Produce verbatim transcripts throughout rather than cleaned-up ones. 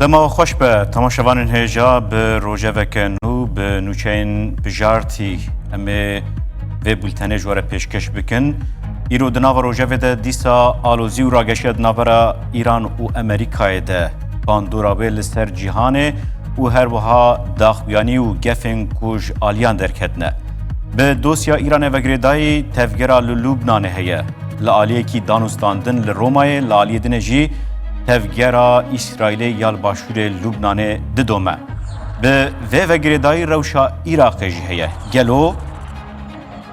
Dema we xweş be, temaşevanên hêja, bi rojeveke nû, bi nûçeyên bijartî em ê vê bultenê ji we re pêşkêş bikin. Îro di nava rojevê de dîsa alozî û rageşiya di navbera Îran û Amerîkayê de bandora wê li ser cîhanê û her wiha daxuyanî û gefên ku ji aliyan derketine. Bi dosya Îranê ve girêdayî tevgera li Lubnanê heye. Li aliyekî danûstandin li Romayê, li aliyê dinê jî tevgera Îsraîlê ya li başûrê Lubnanê didome. Bi vê ve girêdayî rewşa Iraqê jî heye. Gelo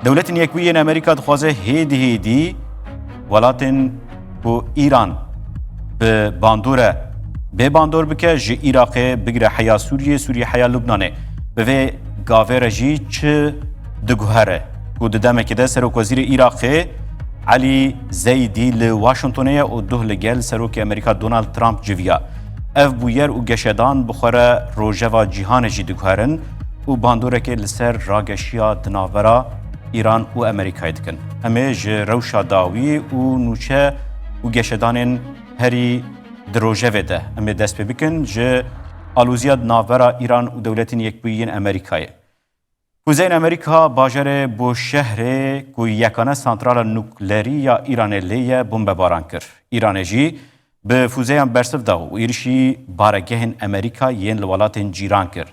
Dewletên Yekbûyî yên Amerîka dixwaze hêdî hêdî welatên ku Îran bi bandor e, bê bandor bike, ji Iraqê bigire heya Sûriyê, Sûriyê heya Lubnanê. Bi vê gavê re jî çi diguhere ku di demekê de Serokwezîrê Iraqê Elî Zeydî li Washingtonê ye û duh li gel Serokê Amerîka Donald Trump civiya. Ev bûyer û geşedan bi xwe re rojeva cîhanê jî diguherin û bandoreke li ser rageşiya di navbera Îran û Amerîkayê dikin. Em ê ji rewşa dawî û nûçe û geşedanên herî di rojevê de em ê dest pê bikin ji aloziya di navbera Îran û Dewletên Yekbûyî yên Amerîkayê. Fûzeyên Amerîka bajarê Bûşehrê ku yekane santrala nuklerî ya Îranê lê ye, bombebaran kir. Îranê jî bi fûzeyan bersiv da û êrişî baregehên Amerîka yên li welatên cîran kir.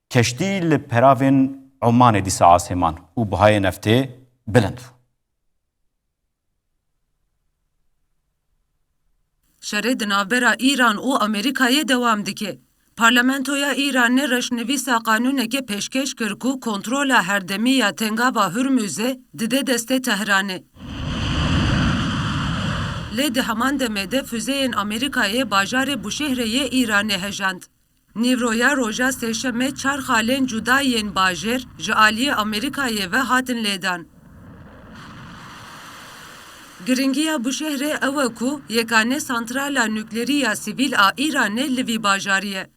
Keştî li peravên Omanê dîsa asê man û buhayê neftê bilind bû. Şerê di navbera Îran û Amerîkayê dewam dike. Parlamentoya Îranê reşnivîsa qanûneke pêşkêş kir ku kontrola herdemî ya Tengava Hurmuzê dide destê Tehranê. Lê di heman demê de fuzeyên Amerîkayê bajarê Bûşehrê yê Îranê hejand. Nîvroya roja Sêşemê çar xalên cuda yên bajêr ji aliyê Amerîkayê ve hatin lêdan. Giringiya Bûşehrê ew e ku yekane santrala nuklerî ya sivîl a Îranê li vî bajarî ye.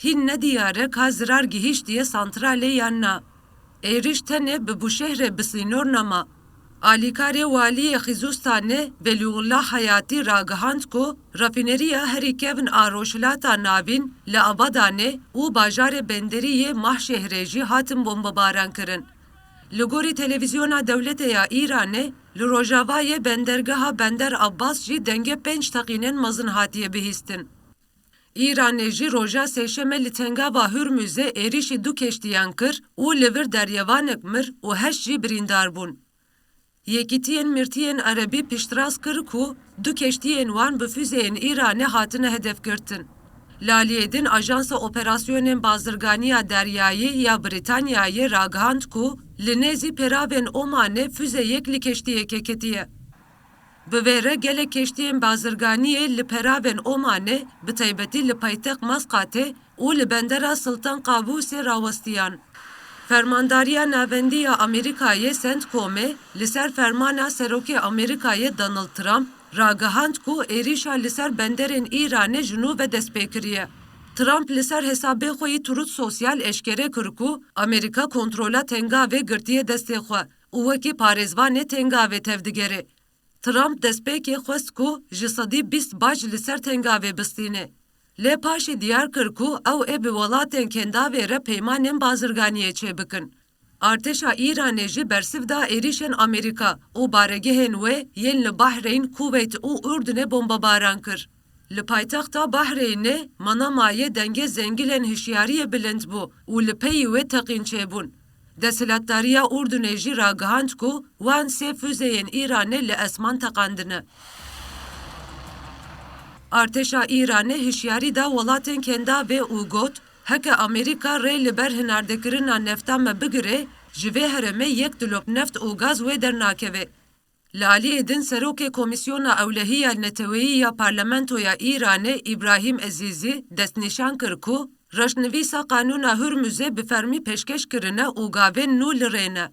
Hîn nediyar e ka zirar gihîştiye santralê yan na. Êrîş tenê bi Bûşehrê bi sînor nema. Alîkarê waliyê Xîzûstanê Velîullah Hayatî ragihand ku rafîneriya herî kevn a Rojhilata Navîn li Abadanê û bajarê benderî yê Mahşehrê jî hatin bombebaran kirin. Li gorî televîzyona dewletê ya Îranê, li rojavayê bendergeha Bender Abbas jî dengê pênc teqînên mezin hatiye bihîstin. Îranê jî roja Sêşemê li Tengava Hurmuzê êrîşî du keştiyan kir û li vir deryevanek mir û heşt jî birîndar bûn. Yekîtiyên Mirtiyên Erebî piştrast kir ku du keştiyên wan bi fuzeyên Îranê hatine hedefgirtin. Li aliyê din Ajansa Operasyonên Bazirganiya Deryayî ya Brîtanyayê ragihand ku li nêzî peravên Omanê fuzeyek li keştiyekê ketiye. Bi vê re gelek keştiyên bazirganiyê li peravên Omanê, bi taybetî li paytext Maskatê û li bendera Siltan Qabûsê rawestiyan. Fermandariya Navendî ya Amerîkayê, CENTCOMê, li ser fermana Serokê Amerîkayê Donald Trump ragihand ku êrîşa li ser benderên Îranê ji nû ve dest pê kiriye. Trump li ser hesabê xwe yî Truth Sosyal eşkere kir ku Amerîka kontrola Tengavê girtiye destê xwe û wekî parêzvanê Tengavê tevdigere. Trump destpêkê xwest ku ji sedî bîst bac li ser Tengavê bistîne. Lê paşê diyar kir ku ew ê bi welatên Kendavê re peymanên bazirganiyê çêbikin. Artêşa Îranê jî bersiv da êrîşên Amerîka û baregehên wê yên li Bahreyn, Kuweyt û Urdunê bombebaran kir. Li paytexta Bahreynê, Manamayê, dengê zengilên hişyariyê bilind bû û li peyî wê teqîn çêbûn. Desthilatdariya Urdunê jî ragihand ku wan sê fuzeyên Îranê li esman teqandine. Artêşa Îranê hişyarî da welatên Kendavê û got, heke Amerîka rê li ber hinardekirina nefta me bigire, ji vê herêmê yek dilop neft û gaz wê dernakeve. Li aliyê din Serokê Komîsyona Ewlehî ya Neteweyî ya Parlamentoya Îranê Îbrahîm Ezîzî destnîşan kir ku reşnivîsa Qanûna Hurmuzê bi fermî pêşkêş kirine û gavên nû li rê ne.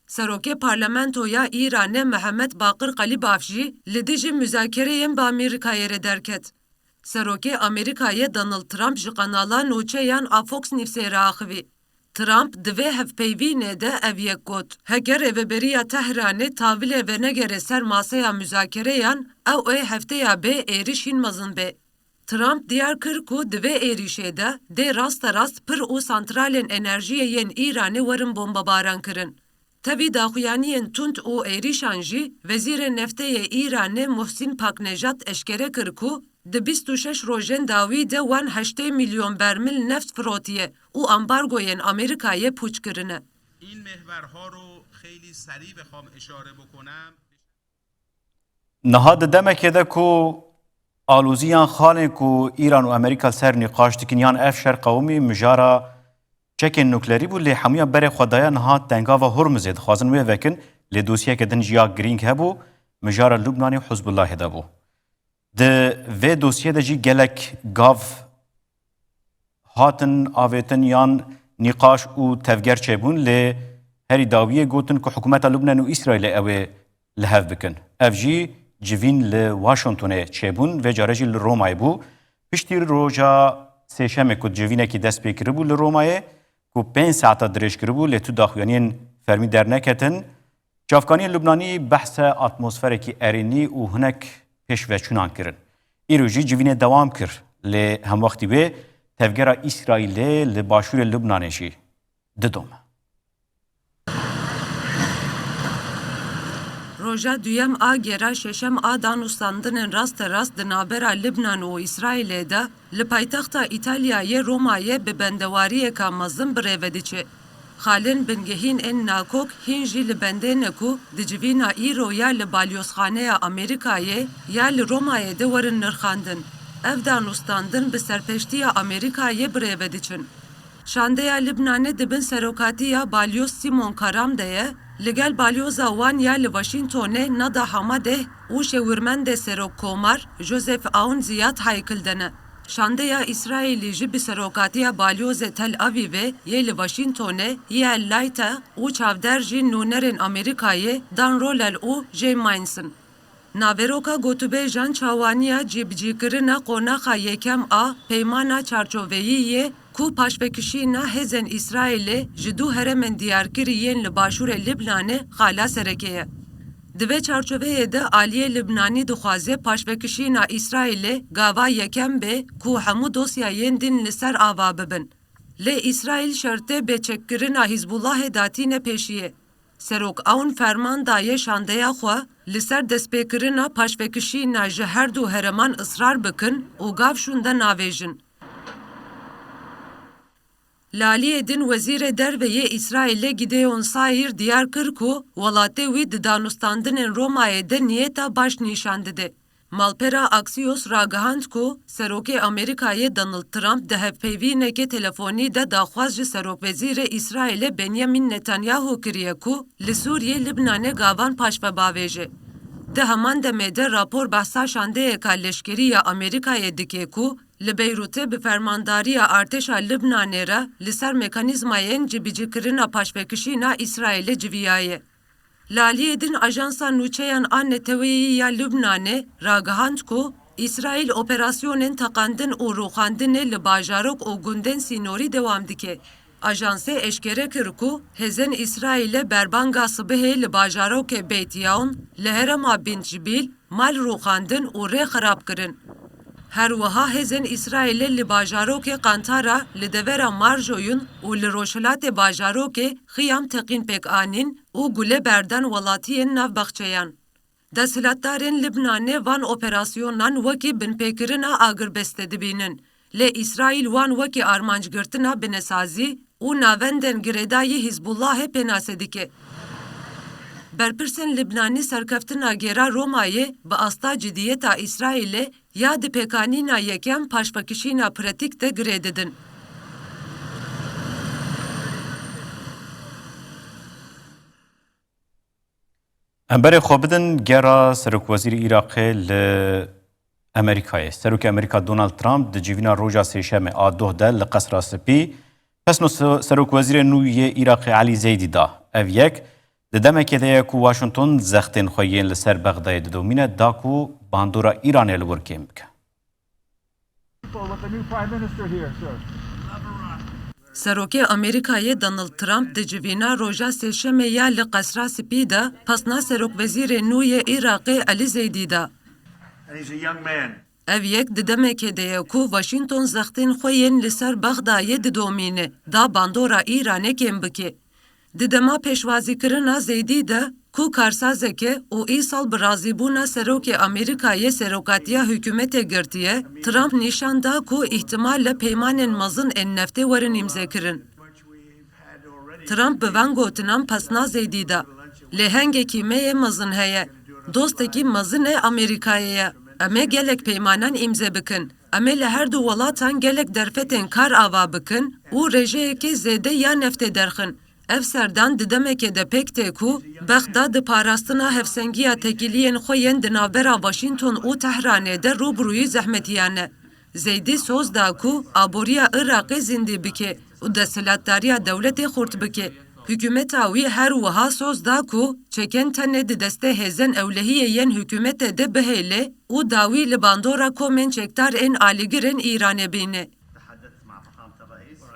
Serokê Parlamentoya Îranê Mihemed Baqir Qelîbaf jî li dijî muzakereyên bi Amerîkayê re derket. Serokê Amerîkayê Donald Trump ji kanala nûçeyan a Fox Newsê re axivî. Trump di vê hevpeyvînê de ev yek got, heke rêveberiya Tehranê tavilê venegere ser maseya muzakereyan, ew ê hefteya bê êrîş hîn mezin bê. Trump diyar kir ku di vê êrîşê de dê rasterast pir û santralên enerjiyê yên Îranê werin bombebaran kirin. Tevî daxuyaniyên tund û êrîşan jî, Wezîrê Neftê yê Îranê Muhsîn Paknejad eşkere kir ku di bîst û şeş rojên dawî de wan heştê milyon bermîl neft firotiye û ambargoyên Amerîkayê pûç kirine. این محورها رو خیلی سریع بخوام اشاره بکنم. Niha di demekê de ku aloziyan xalên ku Îran û Amerîka ser nîqaş dikin yan ev şer qewimî mijara çekên nuklerî bû, lê hemûyan berê xwe daye niha tengava Hormuzê dixwazin wê vekin, lê dosyeke din jî ya girîng hebû, mijara Lubnanê û Hizbullahê de bû. Di vê dosyê de jî gelek gav hatin avêtin yan nîqaş û tevger çêbûn, lê herî dawiyê gotin ku hikûmeta Lubnan û Îsraîlê ew ê li hev bikin. Ev jî civîn li Washingtonê çêbûn, vê care jî li Romayê bû. Piştî roja sêşemê ku civînekî dest pê kiribû li Romayê, ku pênc saeta dirêj kiribû, lê tu daxuyaniyên fermî derneketin. Çavkaniyên Lubnanî behsa atmosferekî erênî û hinek pêşveçûnan kirin. Îro jî civînê dewam kir, lê hemwextî wê tevgera Îsraîlê li başûrê Lubnanê jî didome. Roja duyem a gera şeşem a danûstandinên rasterast di navbera Libnan û Îsraîlê de li paytexta Îtalyayê Romayê bi bendewariyeka mezin bi rê ve diçe. Xalên bingehîn ên nakok hîn jî li bendê ne ku di civîna îro ya li balyozxaneya Amerîkayê ya li Romayê de werin nirxandin. Ev danûstandin bi serpeştiya Amerîkayê bi rê ve diçin. Şandeya Libnanê di bin serokatiya balyoz Simon Karam de ye, li gel balyoza wan ya li Washingtonê Nada Hamadeh û şêwirmendê serokkomar Joseph Aoun ziyad haykil de ne. Şandeya Îsraîlî jî bi serokatiya balyozê Tel Avîvê yê li Washingtonê Yael Laita û çavdar jî nûnerên Amerîkayê Dan Roller û Jay Mines in. Naveroka gotûbêjan çawaniya cîbicîkirina qonaxa yekem a peymana çarçoveyî yê ku paşvekişîna hêzên Îsraîlê ji du herêmên diyarkirî yên li başûrê Libnanê qala sereke ye. Di vê çarçoveyê de aliyê Libnanî dixwaze paşvekişîna Îsraîlê gava yekem be ku hemû dosyayên din li ser ava bibin. Lê Îsraîl şertê bêçekkirina Hizbullahê datîne pêşiyê. Serok Aoun ferman daye şandeya xwe li ser destpêkirina paşvekişîna ji her du herêman israr bikin û gav şûnde navêjin. Li aliyê din Wezîrê Derve yê Îsraîlê Gideon Saîr diyar kir ku welatê wî di danûstandinên Romayê de niyeta baş nîşan dide. Malpera Axios ragihand ku Serokê Amerîkayê Donald Trump di hevpeyvîneke telefonî de daxwaz ji Serokwezîrê Îsraîlê Benjamin Netanyahu kiriye ku li Sûriyê Libnanê gavan paşve bavêje. Di heman demê de rapor behsa şandeyeka leşkerî ya Amerîkayê dike ku li Beyrûtê bi fermandariya artêşa Libnanê re li ser mekanîzmayên cîbicîkirina paşvekişîna Îsraîlê civiyaye. Li aliyê din Ajansa Nûçeyan a Neteweyî ya Lubnanê ragihand ku Îsraîl operasyonên teqandin û rûxandinê li bajarok û gundên sînorî dewam dike. Ajansê eşkere kir ku hêzên Îsraîlê berbanga sibihê li bajarokê Beit Yaun li herêma Bint Cibîl mal rûxandin û rê xirab kirin. Her wiha hêzên Îsraîlê li bajarokê Qantara li devera Marjoyun û li rojhilatê bajarokê Xiyam teqîn pêk anîn û gule berdan welatiyên navbexçeyan. Desthilatdarên Libnanê van operasyonan wekî binpêkirina agirbestê dibînin, lê Îsraîl wan wekî armancgirtina binesazî û navendên girêdayî Hizbullahê pênase dike. Berpirsên Libnanî serkeftina gêra Romayê bi asta cidiyeta Îsraîlê ya di pêkanîna yekem paşvekişîna pratîk de girê didin. Em berê xwe bidin gera Serokwezîrê Iraqê li Amerîkayê. Serokê Amerîka Donald Trump di civîna roja Sêşemê a doh de li Qesra Spî pesno se-, Serokwezîrê nû yê Iraqê Elî Zeydî da. Ev yek di demekê de ye ku Washington zextên xwe yên li ser Bexdayê didomîne da ku bandora Îranê li wir kêm bike. People with the new prime minister here, sir. Serokê Amerîkayê Donald Trump di civîna roja Sêşemê ya li Qesra Spî de pesna Serokwezîrê nû yê Iraqê Elî Zeydî da. And he's a young man. Ev yek di demekê de ye ku Washington zextên xwe yên li ser Bexdayê didomîne, da bandora Îranê kêm bike. Di dema pêşwazîkirina Zeydî de ku karsazek e û îsal bi razîbûna serokê Amerîkayê serokatiya hikûmetê girtiye, Trump nîşan da ku îhtimal e peymanên mezin ên neftê werin îmzekirin. Trump bi van gotinan pesna Zeydî da. Lêhengekî me yê mezin heye. Dostekî mezin ê Amerîkayê ye. Em ê gelek peymanan îmze bikin. Em ê li her du welatan gelek derfetên kar ava bikin û rêjeyekê zêde ya neftê derxin. Ev serdan di demekê de pêk tê ku Bexda di parastina hevsengiya têkiliyên xwe yên di navbera Washington û Tehranê de rûbirûyî zehmetiyan e. Zeydî soz da ku aboriya Iraqê zindî bike û desthilatdariya dewletê xurt bike. Hikûmeta wî her wiha soz da ku çekên tenê di destê hêzên ewlehiyê yên hikûmetê de bihêle û dawî li bandora komên çekdar ên alîgir ên Îranê bîne.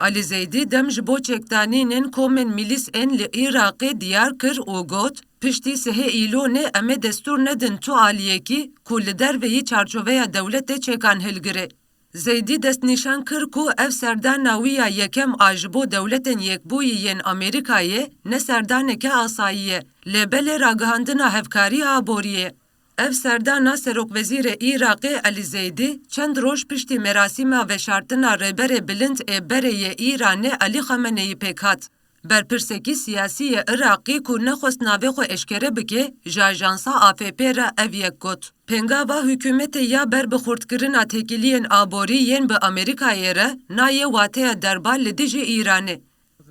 Alî Zeydî dem ji bo çekdanînên komên mîlîs ên li Iraqê diyar kir û got, piştî sihê Îlonê em ê destûr nedin tu aliyekî ku li derveyî çarçoveya dewletê çekan hilgire. Zeydî destnîşan kir ku ev serdana wî ya yekem a ji bo Dewletên Yekbûyî yên Amerîkayê ne serdaneke asayî ye, lê belê ragihandina hevkariya aboriyê. Ev serdana Serokwezîrê Iraqê Elî Zeydî çend roj piştî merasîma veşartina rêberê bilind ê berê yê Îranê Elî Xameneyî pêk hat. Berpirsekî siyasî yê Iraqî ku nexwest navê xwe eşkere bike, ji ajansa A F P re ev yek got, pêngava hikûmetê ya ber bi xurtkirina têkiliyên aborî yên bi Amerîkayê re nayê wateya derba li dijî Îranê.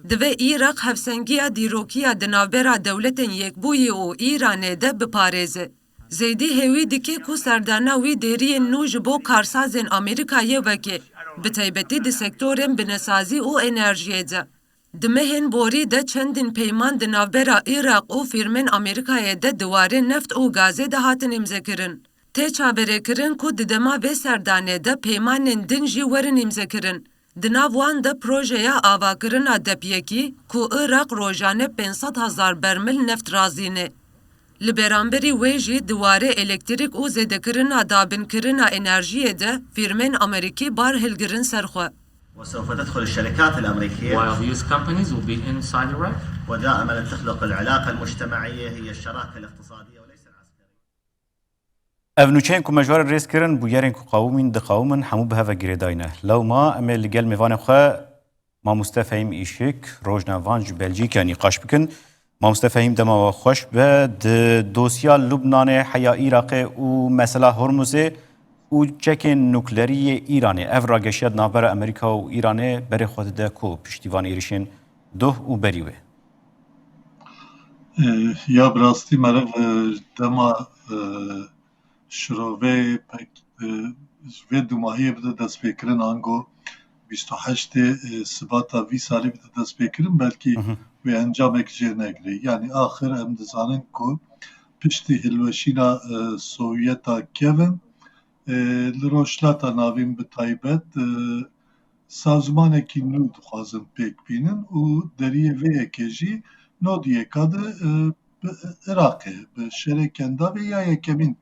Divê Iraq hevsengiya dîrokiya di navbera Dewletên Yekbûyî û Îranê de biparêze. Zeydî hêwî dike ku serdana wî dêriyên nû ji bo karsazên Amerîkayê veke, bi taybetî di sektorên binesazî û enerjiyê de. Di mehên borî de çendîn peyman di navbera Iraq û fîrmên Amerîkayê de di warê neft û gazê de hatin îmzekirin. Tê çaverêkirin ku di dema vê serdanê de peymanên din jî werin îmzekirin. Di nav wan de projeya avakirina depyekî ku Iraq rojane pênc sed hezar bermil neft razîne. Li bêramberî wê jî di warê elektrîk û zêdekirina dabinkirina enerjiyê de fîrmên Amerîkî bar hilgirin ser xwe. وسوف تدخل الشركات الأمريكية. While the U S companies will be inside Iraq. ودائما تخلق العلاقة المجتمعية هي الشراكة الاقتصادية وليس العسكرية. Ev nûçeyên ku me ji we re rêz kirin, bûyerên ku qawimîn, diqawimin, hemû bi hev ve girêdayî ne. Lewma em ê li gel mêvanê xwe, Mamoste Fehîm Îşik, rojnavan ji Belcîke nîqaş bikin. Mamoste Fehîm, dema we xweş be. Di dosya Lubnanê, heya Iraqê û mesela Hormuzê û çekên nuklerî yê Îranê, ev rageşiya di navbera Amerîka û Îranê berê xwe dide ku piştî van êrişên doh û berî wê? E, ya bi rastî meriv, e, dema, e, şiroveyê pek, e, ji vê dumahiyê bide destpêkirin, ango bîst û heştê, e, Sibata vî salî bide destpêkirin, belkî Hı hı. wê encamek jê negire. Yanî axir em dizanin ku piştî hilweşîna, e, Sovyeta kevin, e, li Rojhilata Navîn bi taybet, e, sazmanekî nû dixwazin pêk bînin û deriyê vê yekê jî nodiyeka di, e, bi Iraqê, bi şerê Kendavê ya yekemîn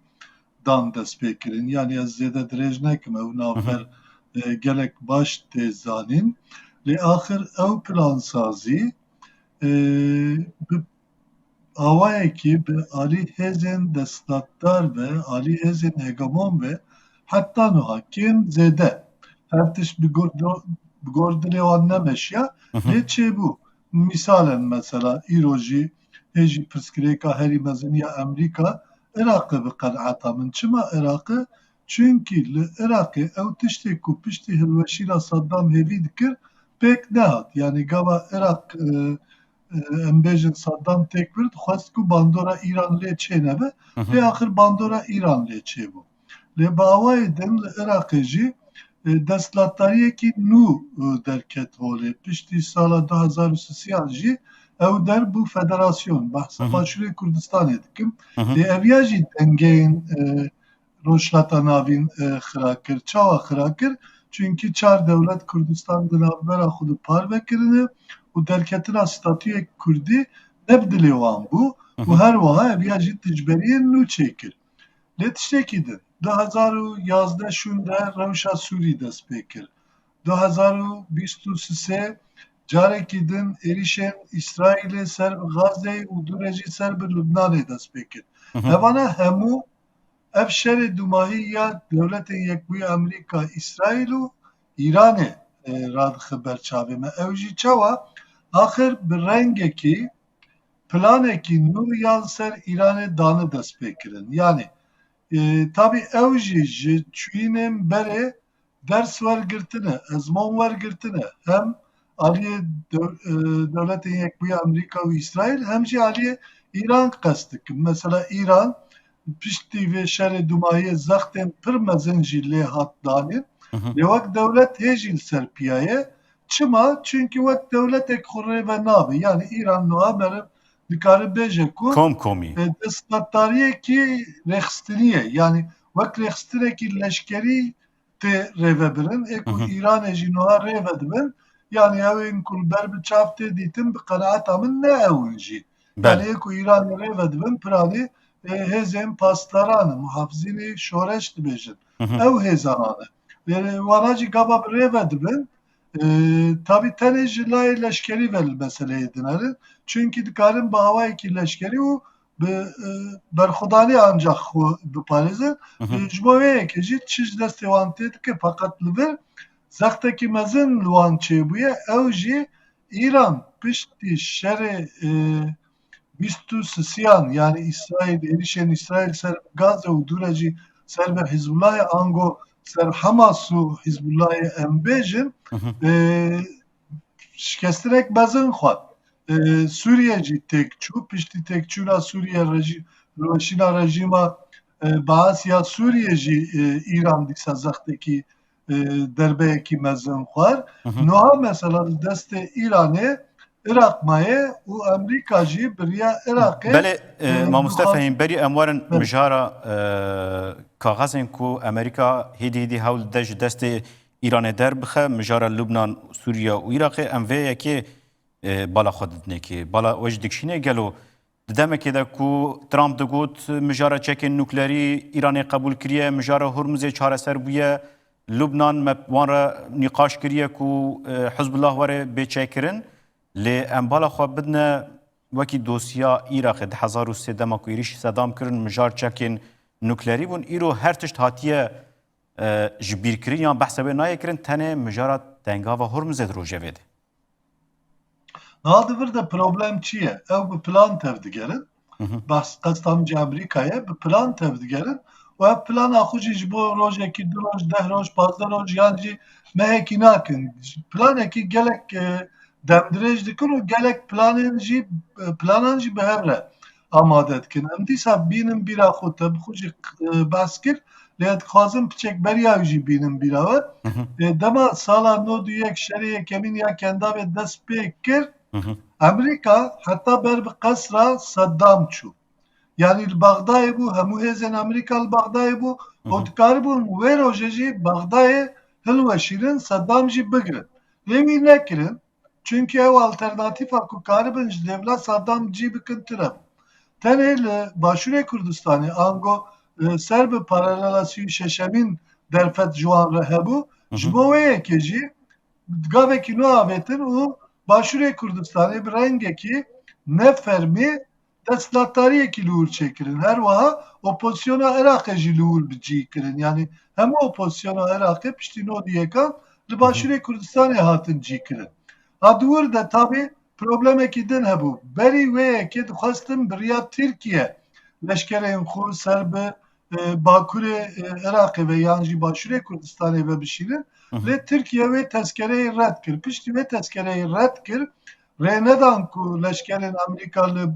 dan destpêkirin. Yanî ez zêde dirêj nekim, ew Hı hı. navber, e, gelek baş tê zanîn. Lê axir ew plansazî, e, bi awayekî bi alî hêzên desthilatdar ve, alî hêzên hegemon ve heta niha kêm zêde. Her tişt bi gor, bi gor dilê wan nemeşiya, Hı hı. lê çêbû. Misalen mesela îro jî hê jî pirsgirêka herî mezin ya Amerîka Iraqê bi qenaeta min. Çima Iraqê? Çunkî li Iraqê ew tiştê ku piştî hilweşîna Saddam hêvî dikir pêk nehat. Yanî gava Iraq, e, e, em bêjin Saddam têk bir, dixwest ku bandora Îran lê çênebe, Hı hı. lê axir bandora Îran lê çêbû. Lê bi awayê din li Iraqê jî, e, desthilatdariyekî nû, e, derket holê. Piştî sala du hezar û sisiyan jî ew der bû federasyon, behsa Hı hı. Başûrê Kurdistanê dikim. Hı hı. Lê ev ya jî dengeyên, e, Rojhilata Navîn, e, xira kir. Çawa xira kir? Çunkî çar dewlet Kurdistan di navbera xwe de parve kirine û derketina statuyek Kurdî ne bi dilê wan bû Hı û hı. her wiha ev ya jî dijberiyên nû çêkir. Lê tiştekî din, du hezar û yazdeh şûnde rewşa Sûrî dest pê kir. Du hezar û bîst û sê carekî din êrîşên Îsraîlê ser bi Gazeyê û dûre jî ser bi Lubnanê dest pê kir. Hı hı. Evana hemû ev şerê dumahî ya Dewletên Yekbûyî Amerîka, Îsraîl û Îranê, e, radixe ber çavê me. Ew jî çawa? Axir bi rengekî planekî nû ya li ser Îranê dane destpêkirin. Yanî, e, tabî ew jî ji çûyînên berê ders wergirtine, ezmon wergirtine. Hem aliyê dew-, e, Dewletên Yekbûyî Amerîka û Îsraîl, hem jî aliyê Îran qest dikin. Mesela Îran piştî vê şerê dumahiyê zextên pir mezin jî lê hat danîn. Hı hı. Lê wek dewlet hê jî li ser piya ye. Çima? Çunkî wek dewletek xwe rê ve nabe. Yanî Îran niha meriv dikare bêje ku Komkomî. e, desthilatdariyekî rêxistinî ye. Yanî wek rêxistinekî leşkerî tê rêvebirin. Ê ku Hı hı. Îranê jî niha rêve dibin. Yanî ew ên ku li ber bi çav tê dîtin, bi qenaeta min ne ew in jî. Belê. Yanî ê ku Îranê rêve dibin, piranî, e, hêzên pasdaran in, muhafizînê şoreş dibêjin. Hı hı. Ew hêzan e. Lê wana jî gava bi rêve dibin, e, tabî tenê ji layê leşkerî ve li meseleyê dinerin. Çunkî dikarin bi awayekî leşkerî û bi, e, berxwedanî ancax xwe biparêzin. Hı hı. Ji bo vê yekê jî çi ji destê wan tê dike, feqet li vir zextekî mezin li wan çêbûye. Ew jî Îran piştî şerê, e, bîst û sisiyan, yanî Îsraîl, êrîşên Îsraîl ser Gaze û dûre jî ser bi Hizbullahê, ango ser Hamas û Hizbullahê em bêjin, Hı hı. e, şikestinek mezin xwar. E, Sûriye jî têk çû, piştî têkçûna Sûriye rejî-, hilweşîna rejîma, e, Baas ya Sûriye jî, e, Îran dîsa zextekî, e, derbeyekî mezin xwar. Hı hı. Niha mesela li destê Îranê Iraq maye û Amerîka jî bi riya Iraqê, Belê, e, e, Mamoste dixwaz- Fehîm, berî em werin Belê. mijara, e, kaxezên ku Amerîka hêdî hêdî hewl dide ji destê Îranê derbixe, mijara Lubnan, Sûriye û Iraqê, em vê yekê, e, bala xwe didinê kê. Bala we jî dikişîne gelo di demekê de ku Trump digot, mijara çekên nuklerî Îranê qebûl kiriye, mijara Hormuzê çareser bûye, Lubnan me wan re nîqaş kiriye ku, e, Hizbullah were bê çêkirin. Lê em bala xwe bidine wekî dosya Iraqê di hezar û sê dema ku êrîşî Sedam kirin, mijar çekên nuklerî bûn. Îro her tişt hatiye, e, ji bîr kirin yan behsa wê nayê kirin, tenê mijara Tengava Hormuzê di rojevê de. Niha di vir de problem çi ye? Ew bi plan tevdigerin. Hı hı. Behs qesta min ji Amerîka ye, bi plan tevdigerin. Û ev plana xwe jî ji bo rojekî, du roj, deh roj, pazdeh roj yan jî mehekî nakin. Planekî gelek, e, demdirêj dikin û gelek planên jî, e, planan jî bi hev re amade dikin. Em dîsa bînin bîra xwe, te bi xwe jî, e, behs kir, lê ez dixwazim piçek beriya wî jî bînin bîra we. Hı hı. E, dema sala nod û yek şerê yekemîn ya Kendavê dest pê kir, Hı hı. Amerîka heta ber bi qesra Saddam çû. Yanî li Bexdayê bû, hemû hêzên Amerîka li Bexdayê bû. Hı hı. Û dikaribûn wê rojê jî Bexdayê hilweşînin, Saddam jî bigirin. Lê wî nekirin. Çunkî ew alternatîfa ku karibin ji dêvla Saddam cî bikin tune bû. Tenê li Başûrê Kurdistanê ango, e, ser bi paralelasî şeşemîn derfet ji wan re hebû. Hı hı. Ji bo wê yekê jî gavekî nû avêtin û Başûrê Kurdistanê bi rengekî nefermî desthilatdariyekî li wir çêkirin. Her wiha opozisyona Iraqê jî li wir bi cî kirin. Yanî hemû opozisyona Iraqê piştî nod û yekan li Başûrê Kurdistanê hatin cî kirin. Ha di wir de tabî problemekî din hebû. Berî wê yekê dixwestin bi riya Tirkiye leşkerên xwe ser bi, e, Bakurê, e, Iraqê ve yan jî Başûrê Kurdistanê ve bişînin. Hı hı. Lê Tirkiye wê tezkereyê red kir. Piştî wê tezkereyê red kir, rê nedan ku leşkerên Amerîka li,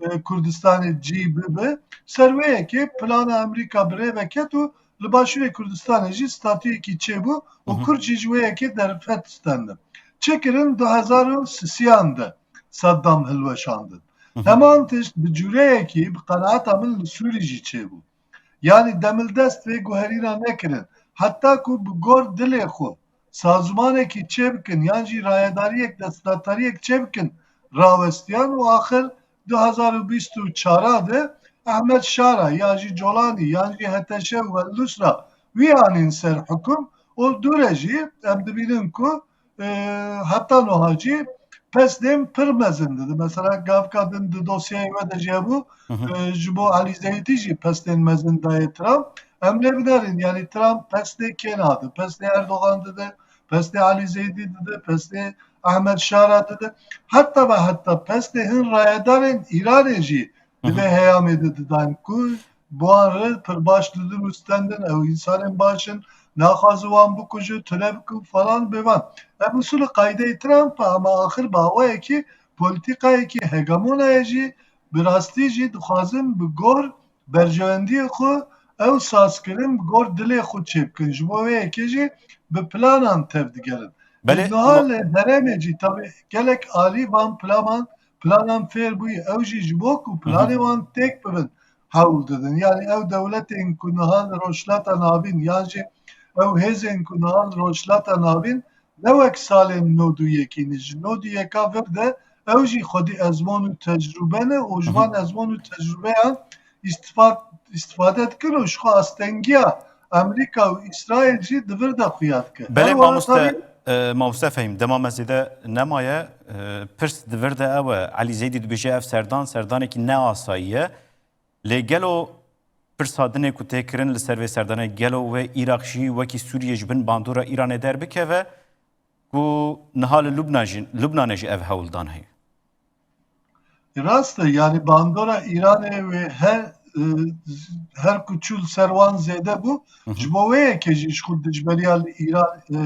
e, Kurdistanê cî bibe. Ser wê yekê plana Amerîka bi rê ve ket û li Başûrê Kurdistanê jî statuyekî çêbû û Hı hı. Kurd jî ji wê yekê derfet stendin. Çi kirin? Du hezar û sisiyan de Saddam hilweşandin. Hı hı. Heman tişt bi cûreyekî bi qenaeta min li Sûrî jî çêbû. Yanî demildest vê guherîna nekirin. Heta ku bi gor dilê xwe sazûmanekî çêbikin yan jî rayedariyek, desthilatdariyek çêbikin, rawestiyan û axir du hezar û bîst û çar de Ehmed Şara, yan jî Colanî, yan jî H T Ş û El Nusra wî anîn ser hukum û dûre jî em dibînin ku, e, heta niha jî pesnên pir mezin didin. Mesela gavka din di dosyayê we de jî hebû, Hı hı. e, ji bo Elî Zeydî jî pesnên mezin dayê Trump. Em lê binerin, yanî Trump pesnê kê nade? Pesnê Erdogan dide, pesnê Elî Zeydî dide, pesnê Ehmed Şara dide. Heta ve heta pesnê hin rayedarên Îranê jî Hı hı. di vê heyamê de didan ku bi wan re pir baş didin û stendin, ew însanên baş in, naxwaze wan bikuje, tune bikin falan bêvan. Ev usul û qaydeyê Trump e, ama axir bi awayekî polîtîkayekî hegemona ye jî, bi rastî jî dixwazin bi gor berjewendiyê xwe ew sazkirin, bi gor dilê xwe çêbikin. Ji bo wê yekê jî bi planan tevdigerin. Belê, Niha ma- li herêmê jî tabî gelek alî van planan, planan fêr bûyî. Ew jî ji bo ku Hı hı. planê wan têk bibin, hewl didin. Yanî ew dewletên ku niha li Rojhilata Navîn, yan jî ew hêzên ku niha li Rojhilata Navîn ne wek salên nod û yekî ne. Ji nod û yeka vir de ew jî xwedî ezmon û tecrûbe ne û ji Hı hı. van ezmon û tecrûbeyan îstifad-, îstifade dikin û ji xwe astengiya Amerîka û Îsraîl jî di vir de xuya dike. Belê Her wiha mamoste, tabî e, mamoste Fehîm, dema me zêde nemaye, e, pirs di vir de ew e. Elî Zeydî dibêje ev serdan, serdanekî ne asayî ye. Lê gelo pirsa dinê ku tê kirin li ser vê serdanê, gelo wê Iraq jî wekî Sûriye ji bin bandora Îranê derbikeve ku niha li Lubnan jî, Lubnanê jî ev hewldan heye? Rast e, yanî bandora Îranê wê her, e, her ku çû li ser wan zêde bû, Hı hı. ji bo wê yekê jî ji xwe dijberiya li Îran, e,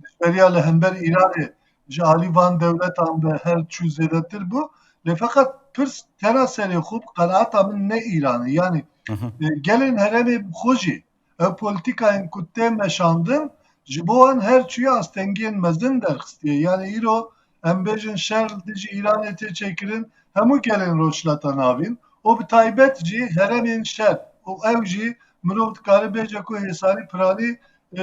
dijberiya li hember Îranê ji alî van dewletan ve her çû zêdetir bû. Lê feqet pirs tena serê xwe bi qenaeta min ne Îran e. Yanî, Hı hı. e, gelên herêmê bi xwe jî ev polîtîkayên ku tê meşandin ji bo wan her çûye astengiyên mezin derxistiye. Yanî îro em bêjin şer li dijî Îranê tê çêkirin hemû gelên Rojhilata Navîn û bi taybet jî herêmên şer û ew jî mirov dikare bêje ku hêsanî piranî, e,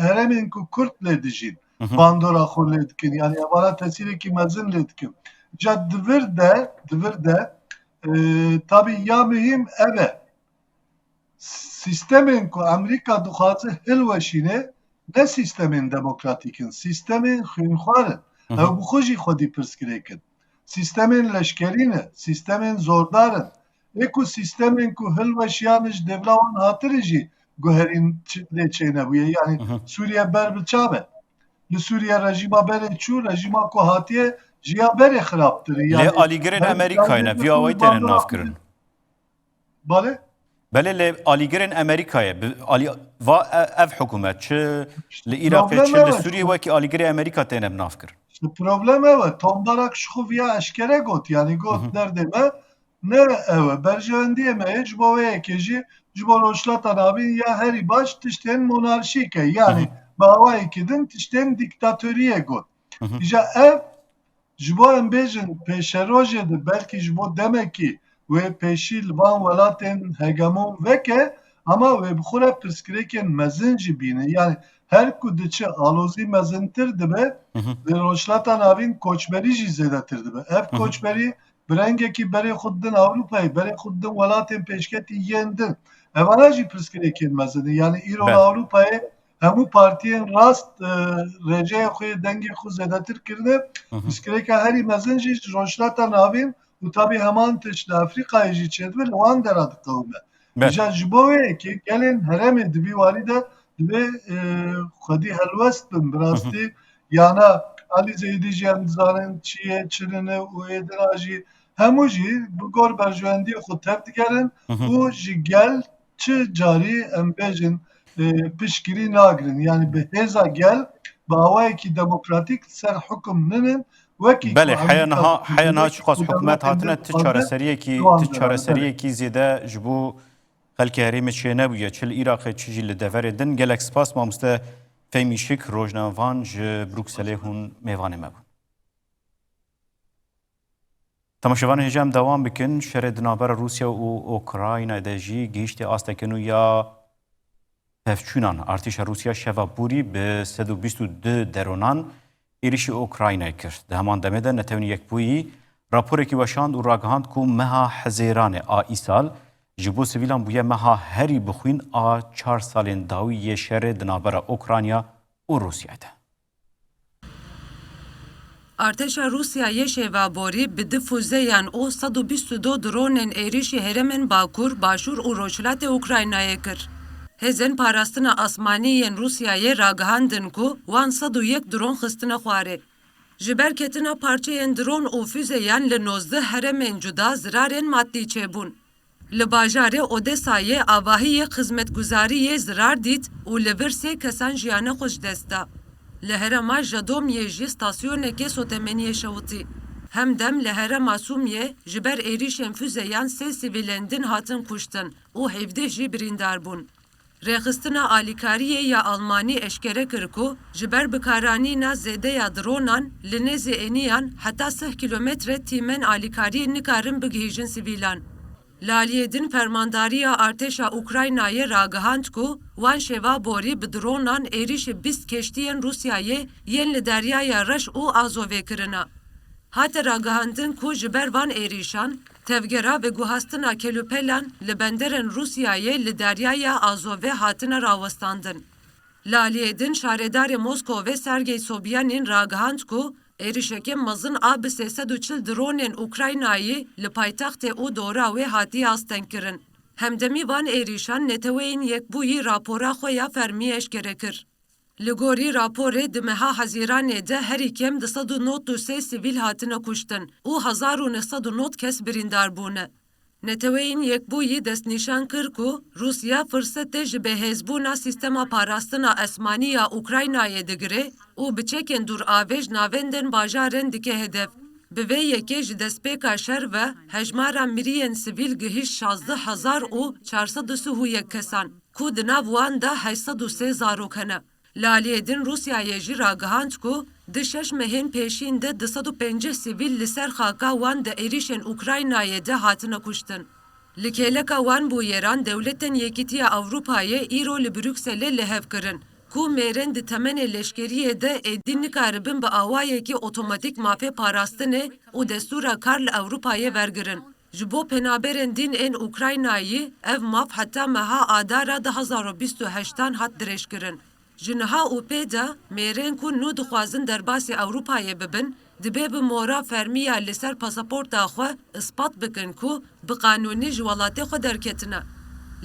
herêmên ku Kurd lê dijîn Hı hı. bandora xwe lê dikin. Yanî evana tesîrekî mezin lê dikin. Ca di vir de, di vir de, e, tabî ya muhîm ev e. Sîstemên ku Amerîka dixwaze hilweşîne, ne sîstemên demokratîk in, sîstemên xwînxwar in. Hı hı. Ew bi xwe jî xwedî pirsgirêk in. Sîstemên leşkerî ne, sîstemên zordar in. Ê ku sîstemên ku hilweşiyane ji dêvla wan hatine jî guherîn çi-, lê çênebûye. Yanî Hı hı. Sûriye ber bi çav e. Li Sûriye rejîma berê çû, rejîma ku hatiye ji ya berê xirabtir e. Lê Yanî alîgirên her Amerîkayê ne, vî awayî têne navkirin. Bale? Belê, lê alîgirên Amerîkayê, bi alî-, va e-, ev hikûmet, çi li Îraqê, Problem çi li ew e. Sûriyê, wekî alîgirê Amerîka têne bi nav kirin. Îşte problem ew e. Tom Barak ji xwe viya eşkere got. Yanî got, Hı hı. derdê me ne ew e. Berjewendiyê me ye ji bo wê yekê jî, ji bo Rojhilata Navîn ya herî baş tiştên monarşîk e. Yanî Hı hı. bi awayekî din tiştên dîktatoriyê got. Hı hı. Îja ev Ji bo em bêjin pêşerojê de belkî ji bo demekî wê pêşî li van welatên hegemon veke, ama wê bi xwe re pirsgirêkên mezin jî bîne. Yanî her ku diçe alozî mezintir dibe, Hı hı. li Rojhilata Navîn koçberî jî zêdetir dibe. Ev Hı hı. koçberî bi rengekî berê xwe didin Ewropayê, berê xwe didin welatên pêşketî yên din. Evana jî pirsgirêkên mezin in. Yanî îro li Belê. Ewropayê hemû partiyên rast, e, rêceya xwe yê dengê xwe zêdetir kirine. Hı hı. Pirsgirêka herî mezin jî ji Rojhilata Navîn û tabî heman tişt li Efrîqayê jî çêdibe, li wan dera diqewime. Belê. Îja ji bo wê yekê gelên herêmê di vî warî de divê, e, xwedî helwest bin. Bi Hı hı. rastî yana Elî Zeydî jî em dizanin çi ye, çi nine û êdira jî hemû jî bi gor berjewendiyê xwe tev digerin Hı hı. û ji gel çi carî em bêjin, e, piştgirî nagirin. Yanî bi hêza gel, bi awayekî demokratîk li ser hukum ninin, wekî ku Belê, heya Amerîka niha, heya niha çiqas hikûmet hatine, ti çareseriyekî, ti çareseriyekî zêde ji bo xelkê herêmê çênebûye, çi li Iraqê, çi jî li deverê din. Gelek spas, mamoste Fehmî Şik, rojnamevan ji Brukselê hûn mêvanê me bûn. Temaşevanên hêja, em dewam bikin. Şerê di navbera Rûsya û Ukraynayê de jî gihîştê asteke nû ya pevçûnan. Artêşa Rûsya şeva borî bi sed û bîst û du deronan êrişî Ukraynayê kir. Di heman demê de Netewên Yekbûyî raporekî weşand û ragihand ku meha Hezêranê a îsal ji bo sivîlan bûye meha herî bixwîn a çar salên dawî yê şerê di navbera Ukrayna û Rûsyayê de. Artêşa Rûsyayê şêva borî bi du fuzeyan û sed û bîst û du dronên êrîşî herêmên bakur, başûr û rojhilatê Ukraynayê kir. Hêzên parastina asmanî yên Rûsyayê ragihandin ku wan sed û yek dron xistine xwarê. Ji ber ketina parçeyên dron û fuzeyan li nozdeh herêmên cuda zirarên madî çêbûn. Li bajarê Odesayê avahiyê xizmetguzariyê zirar dît û li vir sê kesan jiyana xwe ji dest da. Li herêma Jadomyê jî stasyonekê sotemeniyê şewitî. Hemdem li herêma Sumyê ji ber êrîşên fuzeyan sê sivîlên din hatin kuştin û hevdeh jî birîndar bûn. Rêxistina Alîkariyê ya Almanî eşkere kir ku ji ber bikaranîna zêde ya dronan li nêzî êniyan heta sih kîlometre tîmen alîkariyê nikarin bigihîjin sivîlan. Li aliyê din fermandariya artêşa Ukraynayê ragihand ku wan şêva borî bi dronan êrîşî bîst keştiyên Rûsyayê yên li Deryaya Reş û Azovê kirine. Hate ragihandin ku ji ber van êrîşan, tevgera veguhastina kelûpelan li benderên Rûsyayê li Deryaya Azovê hatine rawestandin. Li aliyê din şaredarê Moskovê Sergey Sobyanîn ragihand ku êrişeke mezin a bi sê sed û çil dronên Ukraynayî li paytextê û dora wê hatiye astengkirin. Hemdemî van êrîşan Neteweyên Yekbûyî rapora xwe ya fermî eşkere kir. Li gorî raporê di meha Hezîranê de herî kêm du sed û nod û sê sivîl hatine kuştin û hezar û neh sed û nod kes birîndar bûne. Neteweyên Yekbûyî destnîşan kir ku Rûsya firsetê ji bêhêzbûna sîstema parastina esmanî ya Ukraynayê digire û bi çekên dûravê ji navendên bajarên dike hedef. Bi vê yekê ji destpêka şer ve hejmara miriyên sivîl gihîşt şazdeh hezar û çar sed û sih û yek kesan, ku di nav wan de heşt sed û sê zarok hene. Li aliyê din Rûsyayê jî ragihand ku di şeş mehên pêşîn de du sed û pêncî sivîl li ser xaka wan di êrîşên Ukraynayê de hatine kuştin. Li kêleka wan bûyeran Dewletên Yekîtiya Ewropayê îro li Brukselê li hev kirin ku mêrên di temenê leşkeriyê de êdî nikaribin bi awayekî otomatîk mafê parastinê û destûra kar li Ewropayê wergirin. Ji bo penaberên din ên Ukraynayî ev maf heta meha Adara du hezar û bîst û heştan hat dirêjkirin. Ji niha û pê de mêrên ku nû dixwazin derbasî Ewropayê bibin, dibê bi mora fermî ya li ser pasaporta xwe ispat bikin ku bi qanûnî ji welatê xwe derketine.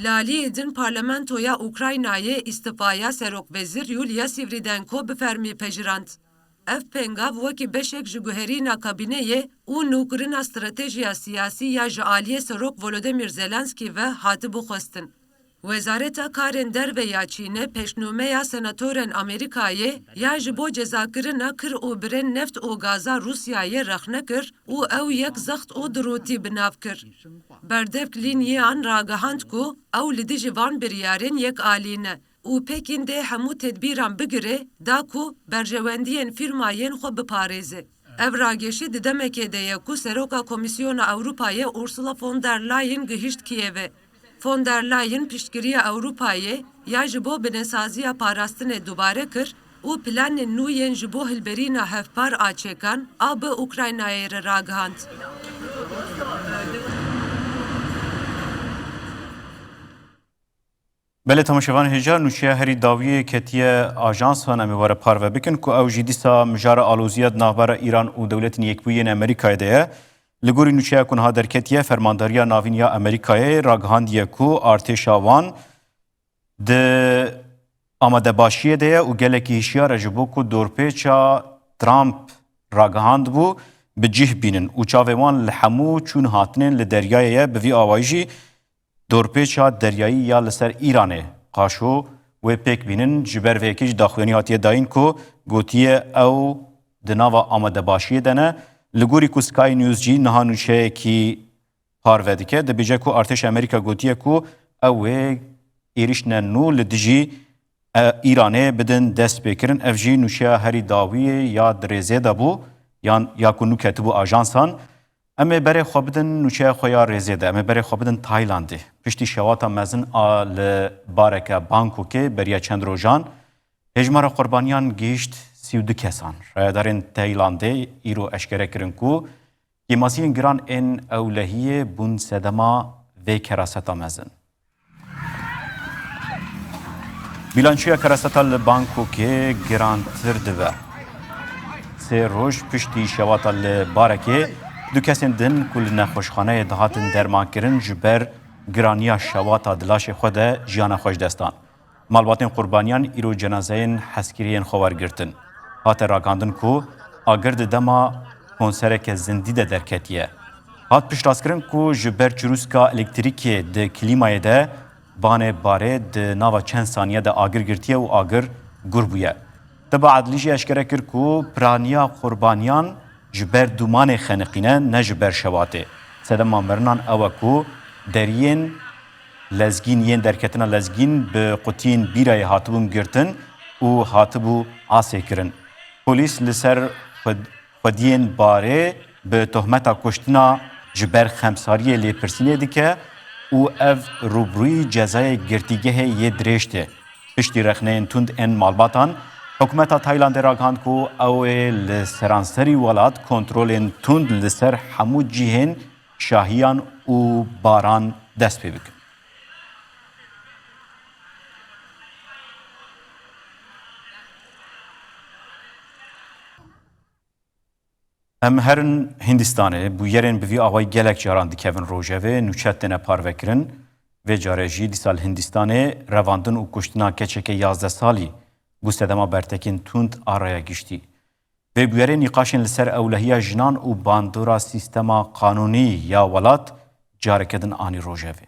Li aliyê din Parlamentoya Ukraynayê îstifaya Serokvezîr Yulia Sviridenko bi fermî pejirand. Ev pengav wekî beşek ji guherîna kabîneyê û nûkirina stratejiya siyasî ya ji aliyê Serok Volodymyr Zelensky ve hatibû xwestin. Wezareta Karên Derve ya Çînê pêşnûmeya senatorên Amerîkayê ya ji bo cezakirina kir û birên neft û gaza Rûsyayê rexne kir û ew yek zext û dirûtî bi nav kir. Berdevk Lin Yian ragihand ku ew li dijî van biryarên yekalî ne û Pekîn dê hemû tedbîran bigire da ku berjewendiyên fîrmayên xwe biparêze. Ev ragêşî di demekê de ye ku Seroka Komîsyona Ewropayê Ursula von der Leyen gihîşt Kîevê. Von der Leyen piştgiriya Ewropayê ya ji bo binesaziya parastinê dubare kir û planên nû yên ji bo hilberîna hevpar a çekan a bi Ukraynayê re ragihand. Belê, temaşevanên hêja, nûçeya herî dawiyê ketiye ajansan, em ê were parve bikin ku ew jî dîsa mijara aloziya di navbera Îran û Dewletên Yekbûyî yên Amerîkayê de ye. Li gorî nûçeya ku niha derketiye, Fermandariya Navîn ya Amerîkayê ragihandiye ku artêşa wan di amadebaşiyê de ye û gelekî hişyar e ji bo ku dorpêça Trump ragihandibû bi cih bînin û çavê wan li hemû çûn hatinên li deryayê ye. Bi vî awayî jî dorpêça deryayî ya li ser Îranê qaşo wê pêk bînin. Ji ber vê yekê jî daxuyanî hatiye dayîn ku gotiye ew di nava amadebaşiyê de ne. Li gorî ku Sky News jî niha nûçeyekî parve dike, dibêje ku artêşa Amerîka gotiye ku ew ê êrişine nû li dijî, e, Îranê bidin destpêkirin. Ev jî nûçeya herî dawiyê ya di rêzê de bû, yan ya ku nû ketibû ajansan. Em ê berê xwe bidin nûçeya xwe ya rêzê de. Em ê berê xwe bidin Taylandê. Piştî şewata mezin a li bareke Bangkokê beriya çend rojan, hêjmara qurbaniyan gihîşt sî û du kesan. Rayedarên Taylandê îro eşkere kirin ku kêmasiyên giran ên ewlehiyê bûn sedema vê keraseta mezin. Bîlançoya keraseta li Bangkokê girantir dibe. Sê roj piştî şewata li Barekê, du kesên din ku li nexweşxaneyê dihatin dermankirin, ji ber giraniya şewata di laşê xwe de jiyana xwe ji dest dan. Malbatên qurbaniyan îro cenazeyên hezkiriyên xwe wergirtin. Hate ragihandin ku agir di dema konsereke zindî de derketiye. Hat piştastkirin ku ji ber çirûska elektrîkê di klîmayê de banê barê di nava çend saniye de agir girtiye û agir gur bûye. Tiba Edlî jî eşkere kir ku piraniya qurbaniyan ji ber dûmanê xeniqîne, ne ji ber şewatê. Sedema mirinan ew e ku deriyên lezgîn yên derketina lezgîn bi qutiyên bîrayê hatibûn girtin û hatibû asê kirin. Polîs li ser xwed-, xwediyên barê bi tohmeta kuştina ji ber xemsariyê lêpirsînê dike û ev rûbirûyî cezayê girtîgehê yê dirêj tê. Piştî rexneyên tund ên malbatan, hikûmeta Taylandê ragihand ku ew ê li seranserî welat kontrolên tund li ser hemû cihên şahiyan û baran dest pê bikin. Em herin Hindistanê, bûyerên bi vî awayî gelek caran dikevin rojevê, nûçet têne parvekirin. Vê carê jî dîsa li Hindistanê revandin û kuştina keçeke yazdeh salî bû sedema bertekên tund a raya giştî. Vê bûyerê nîqaşên li ser ewlehiya jinan û bandora sîstema qanûnî ya welat careke din anî rojevê.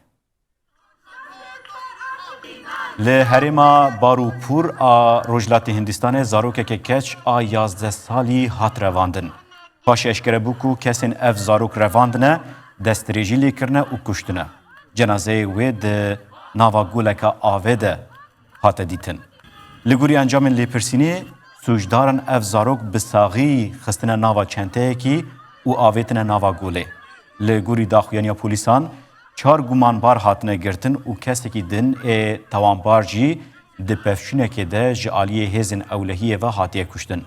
Li herêma Barûpûr a Rojhilatê Hindistanê zarokeke keç a yazdeh salî hat revandin. Paşê eşkere bû ku kesên ev zarok revandine, destdirêjî lê kirine û kuştine. Cenazeyê wê di nava goleka avê de hate dîtin. Li gorî encamên lêpirsînê, sûcdaran ev zarok bi saxî xistine nava çenteyekî û avêtine nava golê. Li gorî daxuyaniya polîsan, çar gumanbar hatine girtin û kesekî din ê tawanbar jî di pevçûnekê de ji aliyê hêzên ewlehiyê ve hatiye kuştin.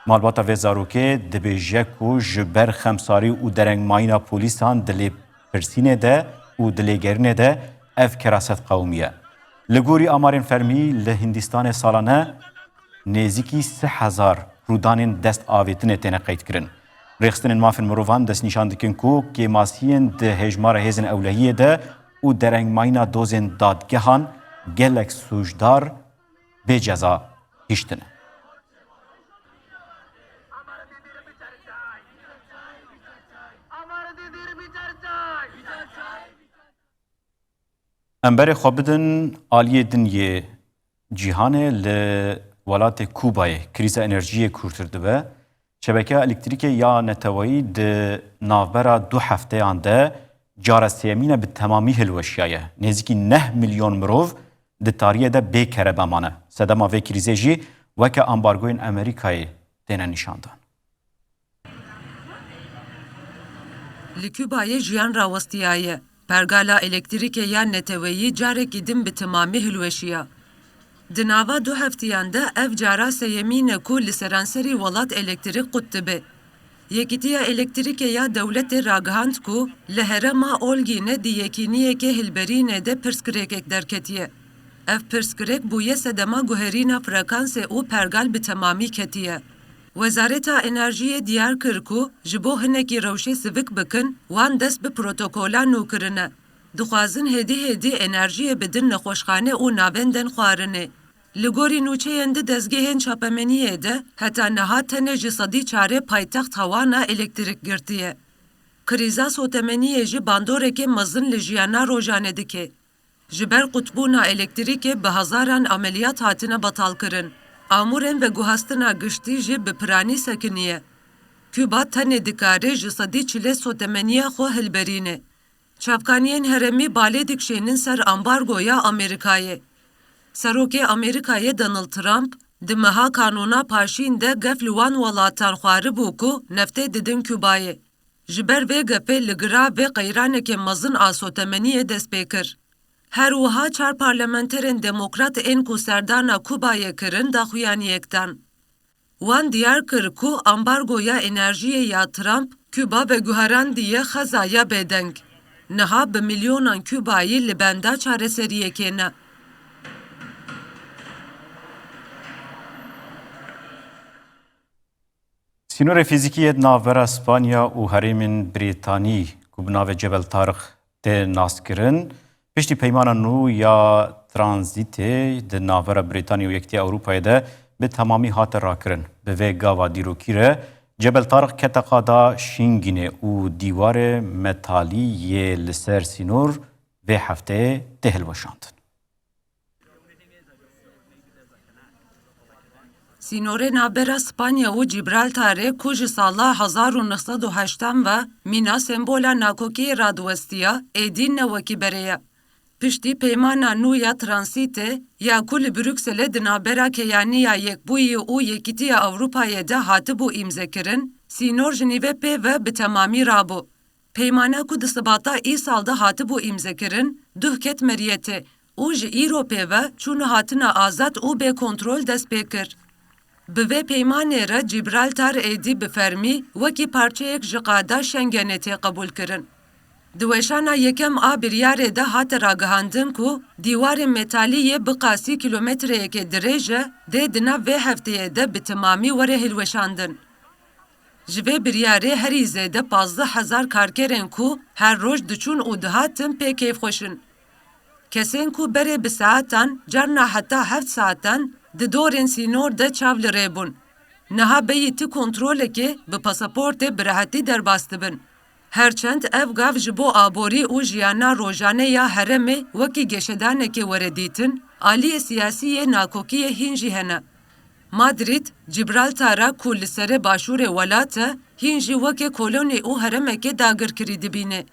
Malbata vê zarokê dibêje ku ji ber xemsarî û derengmayîna polîsan di lê pirsînê de û dilêgerînê de ev keraset qewimiye. Li gorî amarên fermî, li Hindistanê salane nêzîkî sih hezar rûdanên dest avêtinê têne qeydkirin. Rêxistinên mafên mirovan destnîşan dikin ku kêmasiyên di hêjmara hêzên ewlehiyê de û derengmayîna dozên dadgehan gelek sûcdar bê ceza hiştine. Em berê xwe bidin aliyê din yê cîhanê. Li welatê Kubayê krîza enerjiyê kûrtir dibe. Şebekeya elektrîkê ya neteweyî di navbera du hefteyan de cara sêyemîn e bi temamî hilweşiyaye. Nêzîkî neh milyon mirov di tariyê de bê kerebe mane. Sedema vê krîzê jî weke ambargoyên Amerîkayê têne nîşandan. Li Kubayê jiyan rawestiyaye. Pergala elektrîkê ya neteweyî carekî din bi temamî hilweşiya. Di nava du heftiyan de ev cara sêyemîn e ku li seranserî welat elektrîk qut dibe. Yekîtiya Elektrîkê ya Dewletê ragihand ku li herêma Olgîne di yekîniyeke hilberînê de pirsgirêkek derketiye. Ev pirsgirêk bûye sedema guherîna frekansê û pergal bi temamî ketiye. Wezareta Enerjiyê diyar kir ku ji bo hinekî rewşê sivik bikin, wan dest bi protokola nû kirine. Dixwazin hêdî hêdî enerjiyê bidin nexweşxane û navendên xwarinê. Li gorî nûçeyên di dezgehên çapemeniyê de heta niha tenê ji sedî çarê paytext Hawana elektrîk girtiye. Krîza sotemeniyê jî bandoreke mezin li jiyana rojane dike. Ji ber qutbûna elektrîkê bi hezaran ameliyat hatine betalkirin. Amûrên veguhastina giştî jî bi piranî sekiniye. Kuba tenê dikare ji sedî çilê sotemeniya xwe hilberîne. Çavkaniyên herêmî balê dikişênin ser ambargoya Amerîkayê. Serokê Amerîkayê Donald Trump di meha kanûna paşîn de gef li wan welatan xwaribû ku neftê didin Kubayê. Ji ber vê gefê li gira vê qeyraneke mezin a sotemeniyê dest pê kir. Her wiha çar parlamenterên demokrat ên ku serdana Kubayê kirin daxuyaniyek dan. Wan diyar kir ku ambargoya enerjiyê ya Trump Kuba veguherandiye xezaya bêdeng. niha bi milyonan Kubayî li benda çareseriyekê ne. Sînorê fîzîkî yê di navbera Spanya û herêmên Brîtanî ku bi navê Cebel Tarix tê naskirin, piştî peymana nû ya tranzîtê di navbera Brîtanî û Yekîtiya Ewropayê de bi temamî hate rakirin. Bi vê gava dîrokî re Cebel Tarix kete qada Şingînê û dîwarê metalî yê li ser sînor vê hefteyê tê hilweşandin. Sînorê navbera Spanya û Cîbraltarê ku ji sala hezar û neh sed û heştan ve mîna sembola nakokiyê radiwestiya, êdî ne wekî berê ye. Piştî peymana nû ya transîtê ya ku li Brukselê di navbera Keyaniya Yekbûyî û Yekîtiya Ewropayê de hatibû îmzekirin, sînor ji nîvê pê ve bi temamî rabû. Peymana ku di sibata îsal de hatibû îmzekirin, duh ket meriyetê û ji îro pê ve çûn û hatina azad û bêkontrol dest pê kir. Bi vê peymanê re Cîbraltar êdî bi fermî wekî parçeyek ji qada Şengenê tê qebûlkirin. Di weşana yekem a biryarê de hate ragihandin ku dîwarên metalî yê bi qasî kîlometreyekê dirêj e, dê di nav vê hefteyê de bi temamî were hilweşandin. Ji vê biryarê herî zêde pazdeh hezar karkerên ku her roj diçûn û dihatin pê kêfxweş in. Kesên ku berê bi saetan, carna heta heft saetan di dorên sînor de çav li rê bûn, niha bêyî ti kontrolekê bi pasaportê bi rehetî derbas dibin. Her çend ev gav ji bo aborî û jiyana rojane ya herêmê wekî geşedanekê were dîtin, aliyê siyasî yê nakokiyê hîn jî hene. Madrîd, Cîbraltara ku li serê başûrê welat e, hîn jî weke kolonî û herêmekê dagirkirî dibîne.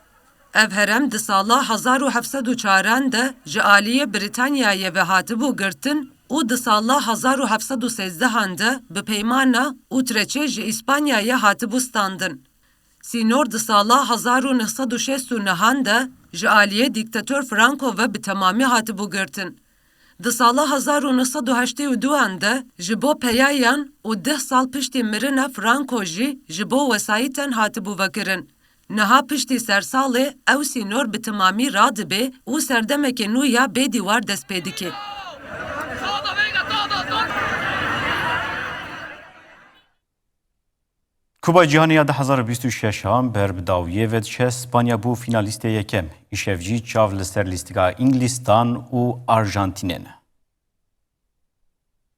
Ev herêm di sala hezar û heft sed û çaran de ji aliyê Brîtanyayê ve hatibû girtin û di sala hezar û heft sed û sêzdehan de bi peymana Utreçê ji Îspanyayê hatibû standin. Sînor di sala hezar û neh sed û şêst û nehan de ji aliyê dîktator Franco ve bi temamî hatibû girtin. Di sala hezar û neh sed û heştê û duan de ji bo peyayan û deh sal piştî mirina Franco jî ji bo wesayîtan hatibû vekirin. Niha piştî sersalê ew sînor bi temamî radibe û serdemeke nû ya bê dîwar dest pê dike. Kupa Cîhanê ya du hezar û bîst û şeşan ber bi dawiyê ve diçe, Spanya bû fînalîstê yekem. Îşev jî çav li ser lîstika Îngilîstan û Arjantînê ne.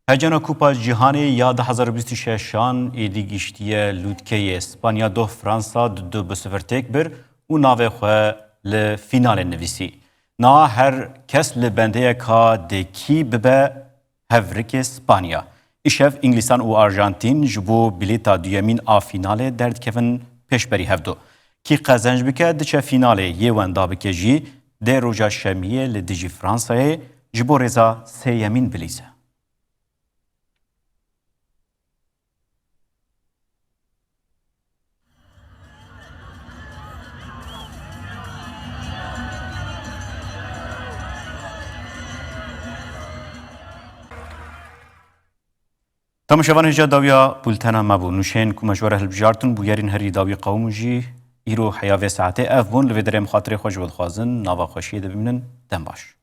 Heyecana Kupa Cîhanê ya du hezar û bîst û şeşan êdî giştiye lûtkeyê. Spanya doh Fransa du du bi sifir têk bir û navê xwe li fînalê nivîsî. Niha her kes li bendeyeka dekî bibe hevrikê Spanya. Îşev Îngilîstan û Arjantîn ji bo bilêta duyemîn a fînalê derdikevin pêşberî hevdu. Kî qezenc bike, diçe fînalê, yê wenda bike jî dê roja şemiyê li dijî Fransayê ji bo rêza sêyemîn bilîze. Temaşevan, hêja dawiya bultena me bû. Nûşeyên ku me ji we re hilbijartin, bûyerên herî dawî qewim jî îro heya vê saetê ev bûn. Li vê derê em xatirê xwe ji we dixwazin. Nava xweşiyê de bimînin. Dem baş.